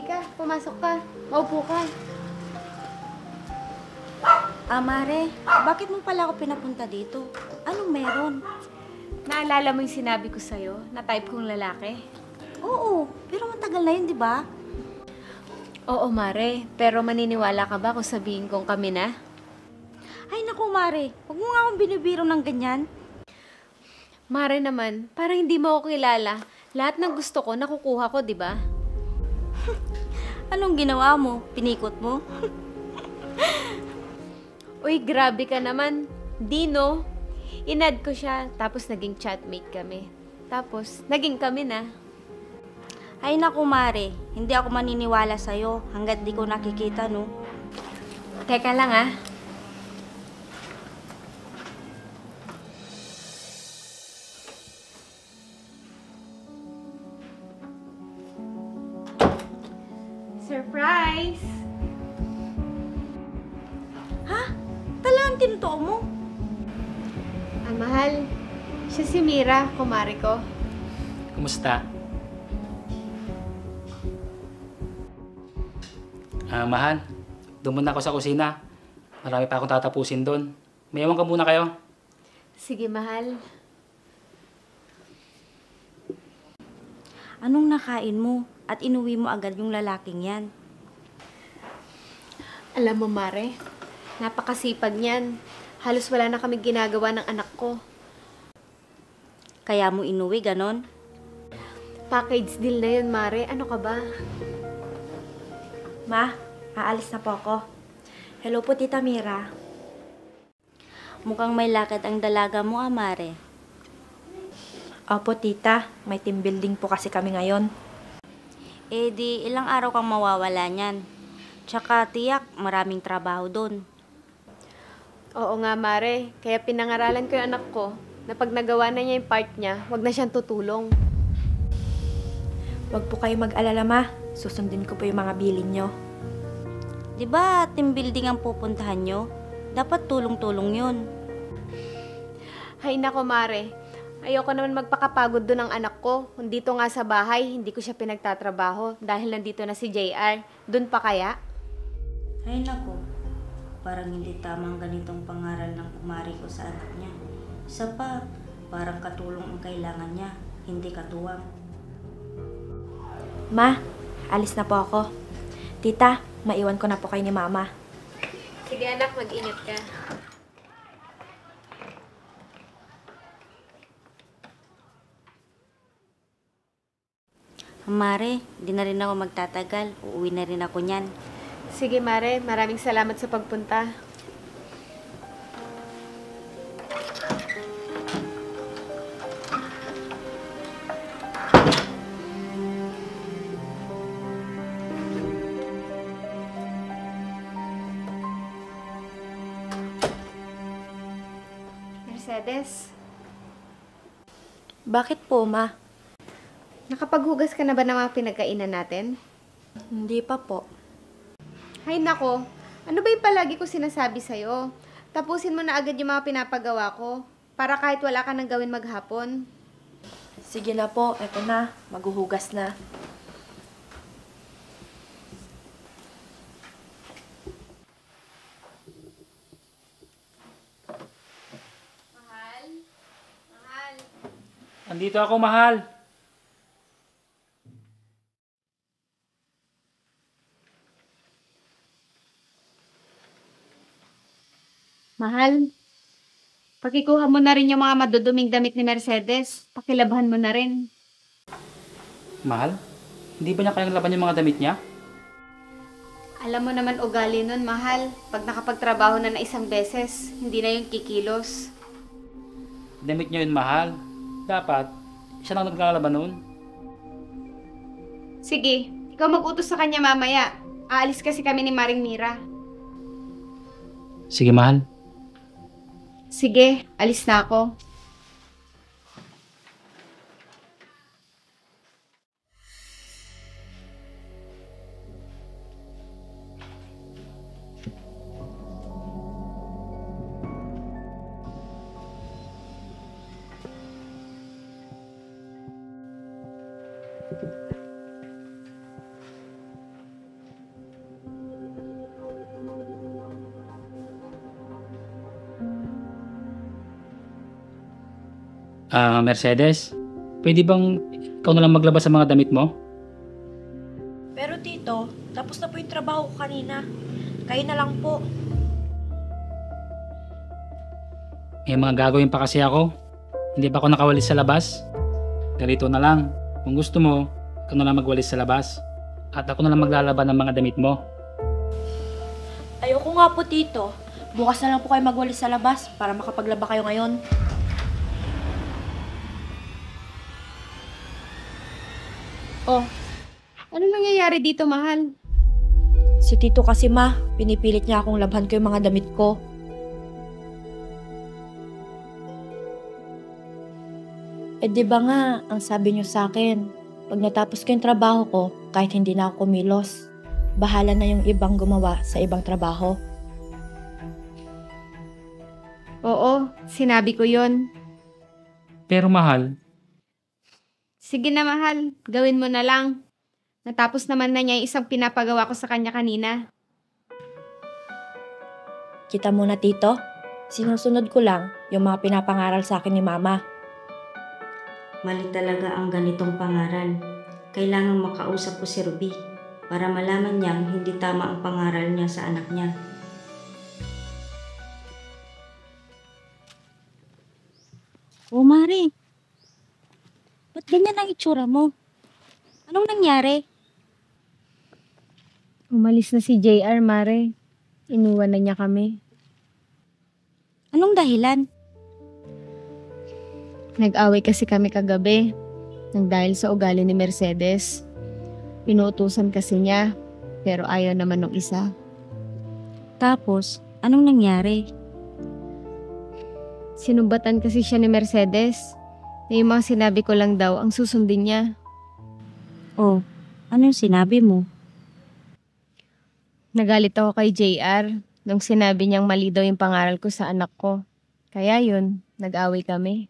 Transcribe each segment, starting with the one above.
Halika, pumasok ka. Maupo ka. Mare, bakit mo pala ako pinapunta dito? Anong meron? Naalala mo yung sinabi ko sa'yo na type kong lalaki? Oo, pero matagal na yun, di ba? Oo, Mare. Pero maniniwala ka ba kung sabihin kong kami na? Ay naku, Mare, huwag mo nga akong binibiro ng ganyan. Mare naman, parang hindi mo ako kilala. Lahat ng gusto ko, nakukuha ko, di ba? Anong ginawa mo? Pinikot mo? Uy, grabe ka naman. Dino, inad ko siya, tapos naging chatmate kami. Tapos, naging kami na. Ay naku, Mare, hindi ako maniniwala sa'yo hanggat di ko nakikita, no? Teka lang ah. Surprise! Ha? Talagang tinutuo mo? Ah, mahal. Siya si Mira, kumari ko. Kumusta? Mahal, doon muna ako sa kusina. Marami pa akong tatapusin doon. May ewan ka muna kayo. Sige, mahal. Anong nakain mo at inuwi mo agad yung lalaking yan? Alam mo, Mare, napakasipag niyan. Halos wala na kami ginagawa ng anak ko. Kaya mo inuwi, ganon? Package deal na yun, Mare. Ano ka ba? Ma, aalis na po ako. Hello po, Tita Mira. Mukhang may lakad ang dalaga mo, Mare. Opo, tita. May team building po kasi kami ngayon. Eh di, ilang araw kang mawawala niyan. Tsaka tiyak, maraming trabaho doon. Oo nga, Mare. Kaya pinangaralan ko yung anak ko na pag nagawa na niya yung part niya, wag na siyang tutulong. Huwag po kayo mag-alala, ma. Susundin ko po yung mga bilin nyo. Di ba team building ang pupuntahan nyo? Dapat tulong-tulong yun. Hay nako, Mare. Ayoko naman magpakapagod doon ng anak ko. Kung dito nga sa bahay, hindi ko siya pinagtatrabaho dahil nandito na si JR. Doon pa kaya? Ay nako, parang hindi tamang ganitong pangaral ng kumari ko sa anak niya. Isa pa, parang katulong ang kailangan niya, hindi katuwang. Ma, alis na po ako. Tita, maiwan ko na po kayo ni mama. Sige anak, mag-ingat ka. Mare, di na rin ako magtatagal. Uuwi na rin ako niyan. Sige, Mare. Maraming salamat sa pagpunta. Mercedes, Bakit po, ma? nakapaghugas ka na ba ng mga pinagkainan natin? Hindi pa po. Hay nako, ano ba yung palagi ko sinasabi sa'yo? Tapusin mo na agad yung mga pinapagawa ko para kahit wala ka nang gawin maghapon. Sige na po, eto na. Maghuhugas na. Mahal? Mahal? Andito ako, mahal. Mahal? Pakikuha mo na rin yung mga maduduming damit ni Mercedes. Pakilabhan mo na rin. Mahal? Hindi ba niya kayang laban yung mga damit niya? Alam mo naman ugali nun, mahal. Pag nakapagtrabaho na isang beses, hindi na yung kikilos. Damit niya yun, mahal. Dapat, siya lang naglalaban noon. Sige, ikaw mag-utos sa kanya mamaya. Aalis kasi kami ni Maring Mira. Sige, mahal. Sige, alis na ako. Mercedes, pwede bang ikaw na lang maglabas sa mga damit mo? Pero tito, tapos na po yung trabaho ko kanina. Kayo na lang po. May mga gagawin pa kasi ako. Hindi pa ako nakawalis sa labas. Ganito na lang. Kung gusto mo, ikaw na lang magwalis sa labas. At ako na lang maglalaban ng mga damit mo. Ayoko nga po tito. Bukas na lang po kayo magwalis sa labas para makapaglaba kayo ngayon. Oh, ano nangyayari dito, mahal? Si tito kasi ma, pinipilit niya akong labhan ko yung mga damit ko. Eh di ba nga, ang sabi niyo sa akin, pag natapos ko yung trabaho ko, kahit hindi na ako kumilos, bahala na yung ibang gumawa sa ibang trabaho. Oo, sinabi ko yon. Pero mahal, Sige na, mahal. Gawin mo na lang. Natapos naman na niya yung isang pinapagawa ko sa kanya kanina. Kita mo na tito, sinusunod ko lang yung mga pinapangaral sa akin ni mama. Mali talaga ang ganitong pangaral. Kailangang makausap ko si Ruby para malaman niyang hindi tama ang pangaral niya sa anak niya. O Mare, ba't ganyan ang itsura mo? Anong nangyari? Umalis na si JR, Mare. Inuwan na niya kami. Anong dahilan? Nag-away kasi kami kagabi. Nang dahil sa ugali ni Mercedes. Pinuutusan kasi niya. Pero ayaw naman ng isa. Tapos, anong nangyari? Sinumbatan kasi siya ni Mercedes. Na yung mga sinabi ko lang daw ang susundin niya. Oh, anong sinabi mo? Nagalit ako kay JR nung sinabi niyang mali daw yung pangaral ko sa anak ko. Kaya yun, nag-away kami.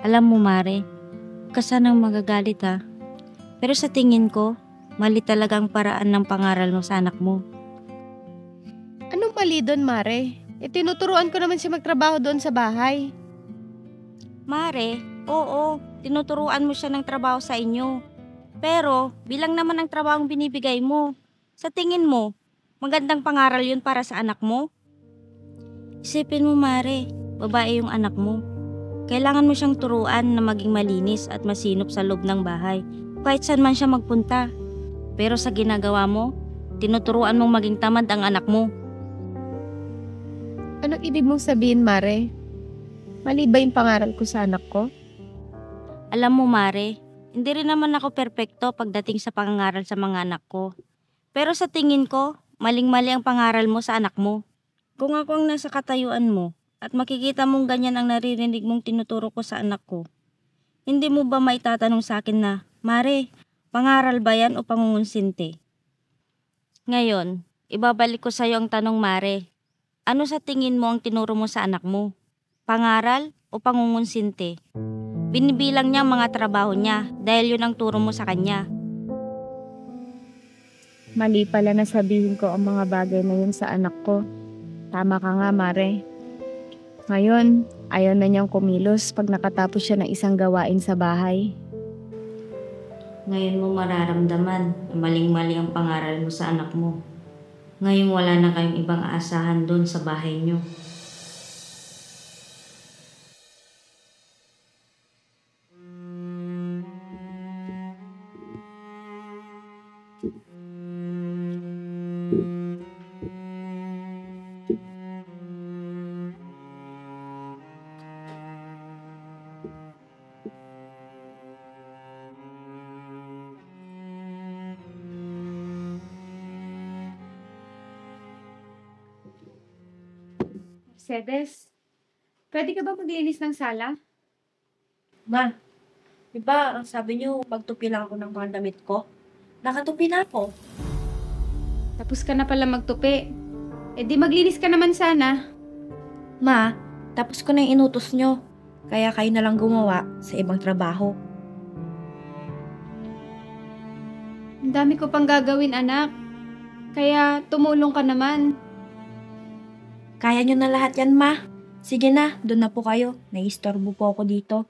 Alam mo Mare, kasanang magagalit ha. Pero sa tingin ko, mali talaga ang paraan ng pangaral mo sa anak mo. Anong mali doon, Mare? Tinuturuan ko naman siya magtrabaho doon sa bahay. Mare, oo, tinuturuan mo siya ng trabaho sa inyo. Pero, bilang naman ang trabahong binibigay mo, sa tingin mo, magandang pangaral yun para sa anak mo? Isipin mo Mare, babae yung anak mo. Kailangan mo siyang turuan na maging malinis at masinop sa loob ng bahay, kahit saan man siya magpunta. Pero sa ginagawa mo, tinuturuan mong maging tamad ang anak mo. Anong ibig mong sabihin, Mare? Mali ba yung pangaral ko sa anak ko? Alam mo Mare, hindi rin naman ako perpekto pagdating sa pangangaral sa mga anak ko. Pero sa tingin ko, maling-mali ang pangaral mo sa anak mo. Kung ako ang nasa katayuan mo at makikita mong ganyan ang naririnig mong tinuturo ko sa anak ko, hindi mo ba maitatanong sa akin na, Mare, pangaral ba yan o pangungunsinte? Ngayon, ibabalik ko sa iyo ang tanong Mare. Ano sa tingin mo ang tinuro mo sa anak mo? Pangaral o pangungunsinte? Binibilang niya ang mga trabaho niya dahil yun ang turo mo sa kanya. Mali pala na sabihin ko ang mga bagay na yun sa anak ko. Tama ka nga, Mare. Ngayon, ayaw na niyang kumilos pag nakatapos siya ng isang gawain sa bahay. Ngayon mo mararamdaman na maling-mali ang pangaral mo sa anak mo. Ngayon wala na kayong ibang aasahan doon sa bahay niyo. Mercedes, pwede ka ba maglinis ng sala? Ma, di ba ang sabi niyo magtupi lang ako ng mga damit ko? Nakatupi na ako. Tapos ka na pala magtupi. Di maglinis ka naman sana. Ma, tapos ko na yung inutos niyo. Kaya kayo na lang gumawa sa ibang trabaho. Ang dami ko pang gagawin, anak. Kaya tumulong ka naman. Kaya niyo na lahat yan, Ma. Sige na, doon na po kayo. Naiistorbo po ako dito.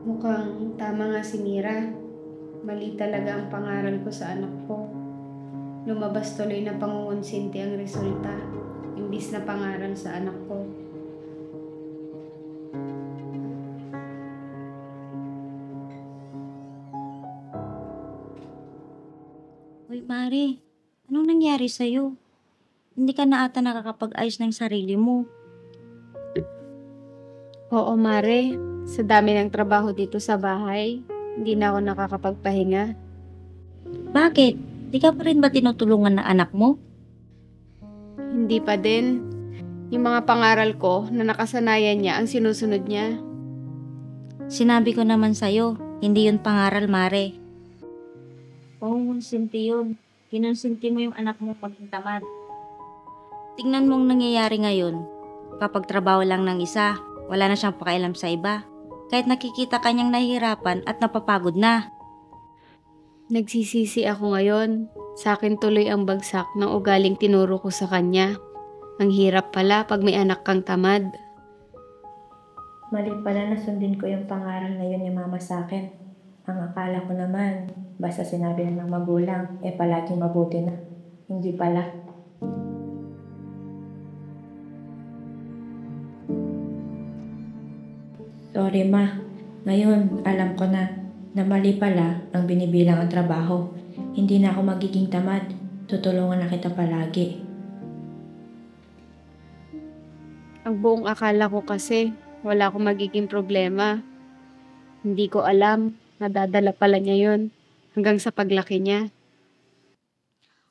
Mukhang tama nga si Mira. Mali talaga ang pangaral ko sa anak ko. Lumabas tuloy na pangungonsinti ang resulta, imbis na pangaral sa anak ko. Uy, Mare, anong nangyari sa'yo? Hindi ka na ata nakakapag-ayos ng sarili mo. Oo, Mare. Sa dami ng trabaho dito sa bahay, hindi na ako nakakapagpahinga. Bakit? Di ka pa rin ba tinutulungan ng anak mo? Hindi pa din. Yung mga pangaral ko na nakasanayan niya ang sinusunod niya. Sinabi ko naman sa'yo, hindi yun pangaral, Mare. Pangungonsinti yun. Kinonsinti mo yung anak mo maging tamad. Tingnan mong nangyayari ngayon. Kapag trabaho lang ng isa, wala na siyang pakialam sa iba. Kahit nakikita kanyang nahihirapan at napapagod na. Nagsisisi ako ngayon. Sa akin tuloy ang bagsak ng ugaling tinuro ko sa kanya. Ang hirap pala pag may anak kang tamad. Mali pala na sundin ko yung pangaral na yun ni mama sa akin. Ang akala ko naman, basta sinabi ng magulang, palaging mabuti na. Hindi pala. Sorry ma, ngayon alam ko na mali pala ang binibilang ang trabaho. Hindi na ako magiging tamad. Tutulungan na kita palagi. Ang buong akala ko kasi, wala akong magiging problema. Hindi ko alam, nadadala pala niya yun hanggang sa paglaki niya.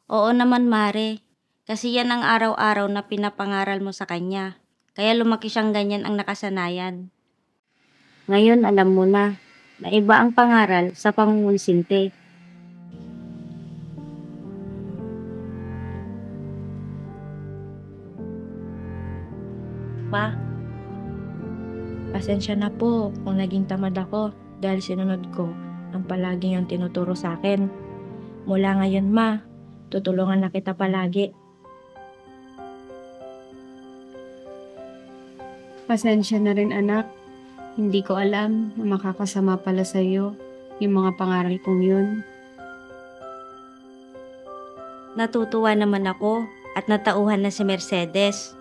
Oo naman, Mare. Kasi yan ang araw-araw na pinapangaral mo sa kanya. Kaya lumaki siyang ganyan ang nakasanayan. Ngayon alam mo na iba ang pangaral sa pangungonsinti. Ma, pasensya na po kung naging tamad ako dahil sinunod ko ang palaging yung tinuturo sa akin. Mula ngayon ma, tutulungan na kita palagi. Pasensya na rin anak. Hindi ko alam na makakasama pala sa iyo yung mga pangaral kong yun. Natutuwa naman ako at natauhan na si Mercedes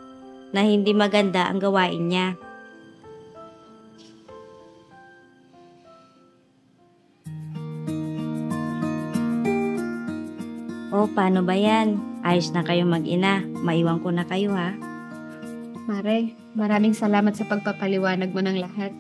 na hindi maganda ang gawain niya. O, paano ba yan? Ayos na kayo mag-ina. Maiwan ko na kayo ha. Mare, maraming salamat sa pagpapaliwanag mo ng lahat.